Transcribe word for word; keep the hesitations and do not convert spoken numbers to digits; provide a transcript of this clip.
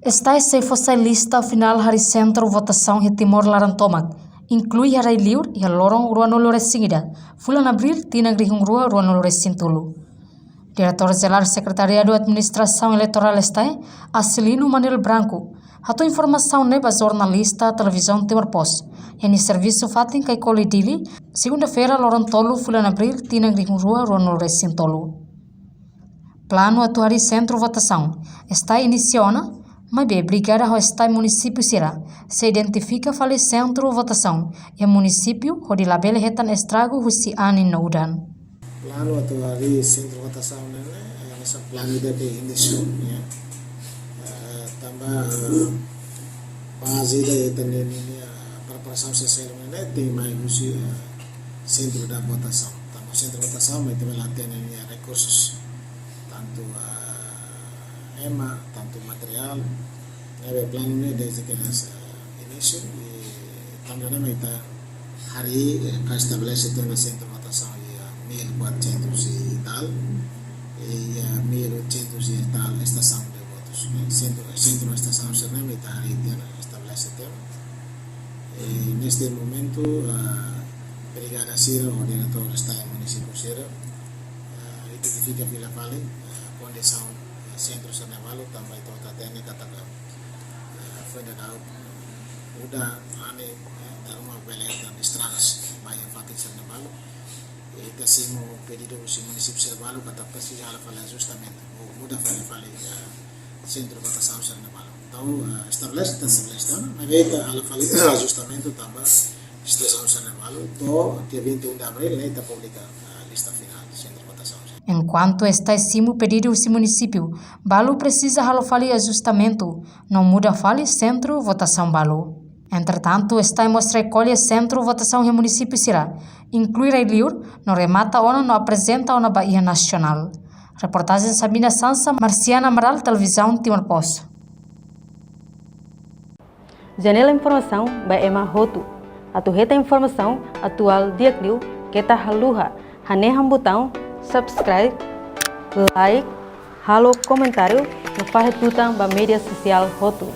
STAE sei fó sai lista finál harii sentru votasaun iha Timor laran tomak, inklui harii liur iha loron ruanulu-resin-ida fulan Abríl tinan rihun rua ruanulu-resin-tolu. Diretór Jerál Sekretariadu Administrasaun Eleitorál STAE, Acilino Manuel Branco, hato'o informasaun ne'e ba jornalista Televizaun Timor Post iha nia servisu fatin Kaikoli, Dili, segunda-feira, loron tolu fulan Abríl tinan rihun rua ruanulu-resin-tolu. Planu atu harii sentru votasaun STAE inisia ona, maibé brigada ho STAE munisípiu sira sei identifika fali sentru votasaun iha munisípiu hodi labele hetan estragu husi anin no udan. Planu atu harii sentru votasaun ne'e, eh, hanesan planu ida ke inísiu, ya. Eh, tanba, eh, baze ida ita-nia, nia, nia, eh, preparasaun seluk ne'e, ne'e tenke mai husi, eh, sentru da votasaun. Tanba sentru votasaun, mai ita bele hatene nia rekursus, tantu, eh, ema, tantu materiál, ne'ebé planu ne'e desde ke, eh, inísiu, i tanba ne'e mak ita harii, eh, ka estabelese tiha ona sentru votasaun iha, eh, mil quatrocentos e tal, i, eh, mil oitocentos e tal estasaun de votus, eh, sentru, sentru estasaun sira-ne'e mak ita harii tiha ona, estabelese tiha ona. Eh, neste momentu, eh, brigada sira ho diretór STAE munisípiu sira, eh, identifika fila fali, eh, kondisaun, eh, sentru sira-ne'e balu, tanba ita hatene katak, eh, foin daudaun, eh, udan, anin, eh, dala ruma bele hetan estragus ba iha fatin sira-ne'e balu. Eh, ita simu pedidu husi munisípiu sira balu katak presiza halo fali ajustamentu, ou muda fali fali, eh, sentru votasaun sira-ne'e balu. Entaun, eh, estabelese, ita estabelese tiha ona, maibé ita halo fali ajustamentu tanba situasaun sira-ne'e balu, to'o dia vinte e um de abril, ne'e ita publika, eh, lista finál sentru votasaun. Enkuantu STAE simu pedidu husi munisípiu, balu presiza halo fali ajustamentu no muda fali sentru votasaun balu. Entretantu, STAE mós rekolla sentru votasaun iha munisípiu sira, inklui rai-liur, no remata ona no aprezenta ona ba iha nasionál. Reportajen Sabina Sansa, Marciana Amaral, Televizaun Timor Post. Janela informasaun ba ema hotu. Atu hetan informasaun atuál di'ak liu, keta haluha hanehan butaun subscribe, like, halo komentáriu, no fahe tutan ba média sosiál hotu.